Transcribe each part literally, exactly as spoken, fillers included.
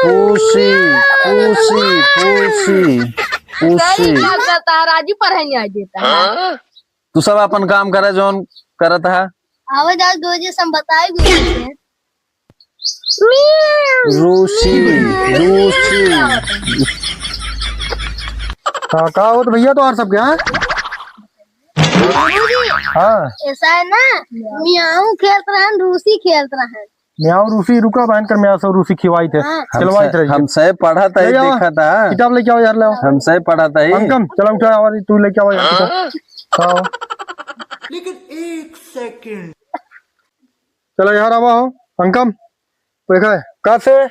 पूसी, पूसी, पूसी, पूसी। सही बात बता, राजू पढ़ाई नहीं आ देता है। तू सब अपन काम करे, जौन करत है। आवे दादा, दो जे हम बताए गुरुजी से। रूसी, रूसी। हाँ, का होत भैया तोहार सबके, हाँ? गुरुजी, हाँ। ऐसा है ना, मियाऊ खेलत रहन, रूसी खेलत रहन। मियाऊ रूसी, रुका, बहन कर मियाऊ से रूसी खिवाई थे। हाँ। हम खिलवाई से, थे। हम से पढ़त है, ले आओ। देखत है। किताब लेके आओ यार, ले आओ। हम से पढ़त है। अंकम, चलो उठा, और तू लेके आओ यार किताब। आओ। लेकिन एक सेकंड। चलो यार, आवा हो। अंकम, देखा है, का से?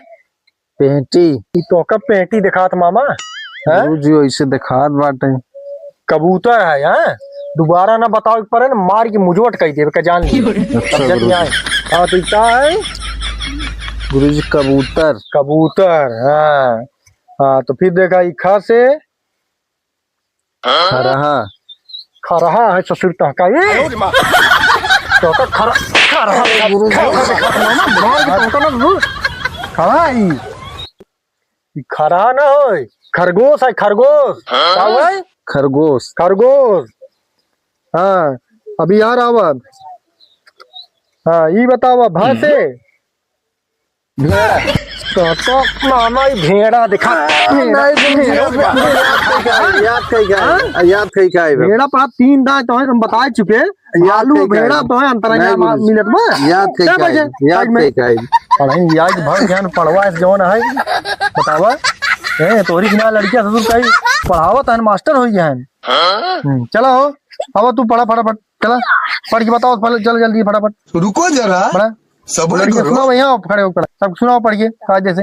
पेटी। ई तो का पेटी दिखात मामा? हैं? गुरुजी, ऐसे दिखात बाटे। कबूतर है, हैं? दोबारा ना बताओ, एक पर है ना, मार के मुजोट कह देवे, का जान ली। अच्छा, समझ में गुरुजी। आए? हाँ, तो ई का है? गुरुजी, कबूतर। कबूतर, हाँ। हाँ, तो फिर देखा, ई खा से? खरहा। खरहा है ससुर तहका, ए? तहका खरा-, खरहा, गुरुजी। खरहा दिखा, मामा, मार के तहका ना, गुरु। खरहा ई। ई खरहा ना होय, खरगोश है, खरगोश। का होय? खरगोश। खरगोश। हाँ, अभी यार आवा। हाँ, ई बतावा, भा से? भेड़ा। तो, तो मामा ई भेड़ा दिखा। नहीं, नहीं, नहीं, याद कहीं का है, याद कहीं का है, हाँ? याद कहीं का है, भेड़ा पर तीन दांत तो है, हम बता चुके। याद आलू कहीं का है। भेड़ा तो है, अंतरा नहीं, यहाँ गुरुजी। मिनट में। याद कहीं का है, याद कहीं का है। पढ़ाई, याद भर ज्ञान पढ़वा इस जवान है। बतावा। ए, तोरी बिना लड़किया ससुर का ही पढ़ावत है, मास्टर हो गया है। हम्म, चला हो। अब तू पढ़ा फटाफट, चला। पढ़ के बताओ, पहले चल जल्दी फटाफट। रुको जरा। पढ़ा। सब्र लड़के करो। सुनाओ भैया, खड़े हो, पढ़ा। सब सुनाओ पढ़ के, कायदे से।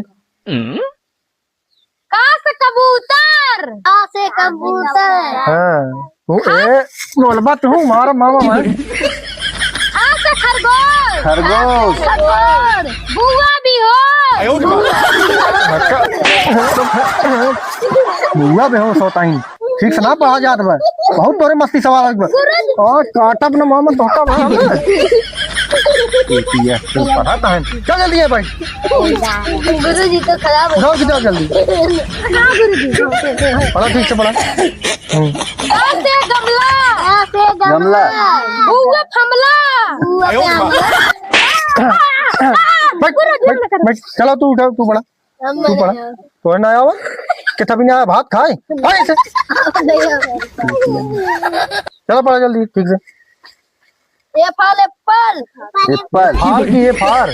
क से कबूतर। क से कबूतर। हाँ। वो, ए, बोलबा तू, मारा मामा, मार। ख से खरगोश। खरगोश। खरगोश। बुआ भी हो। बुआ बेहोश होता ही। ठीक से ना पढ़ा जात बा। बहुत बड़े मस्ती सवाल है बा। गुरुजी। और काटब न मामा धोखा बा। ये तू पढ़ा कहाँ है? चल जल्दी है भाई। गुरुजी तो खराब है। उठाओ किताब जल्दी। हाँ गुरुजी। पढ़ा ठीक से पढ़ा। हम्म। ग से गमला। ग से गमला। गमला। उ पे हमला। उ पे हमला। बैठ, बैठ, बैठ। चलो तू उठा, तू पढ़ा। हम तू पढ़ा। नहीं आवा। तोहे ना आवा? कितना भी नहीं आया, भात खाए? खाए इसे। नहीं आवा। चलो पढ़ा जल्दी, ठीक से। A for apple। Apple। फल की A for।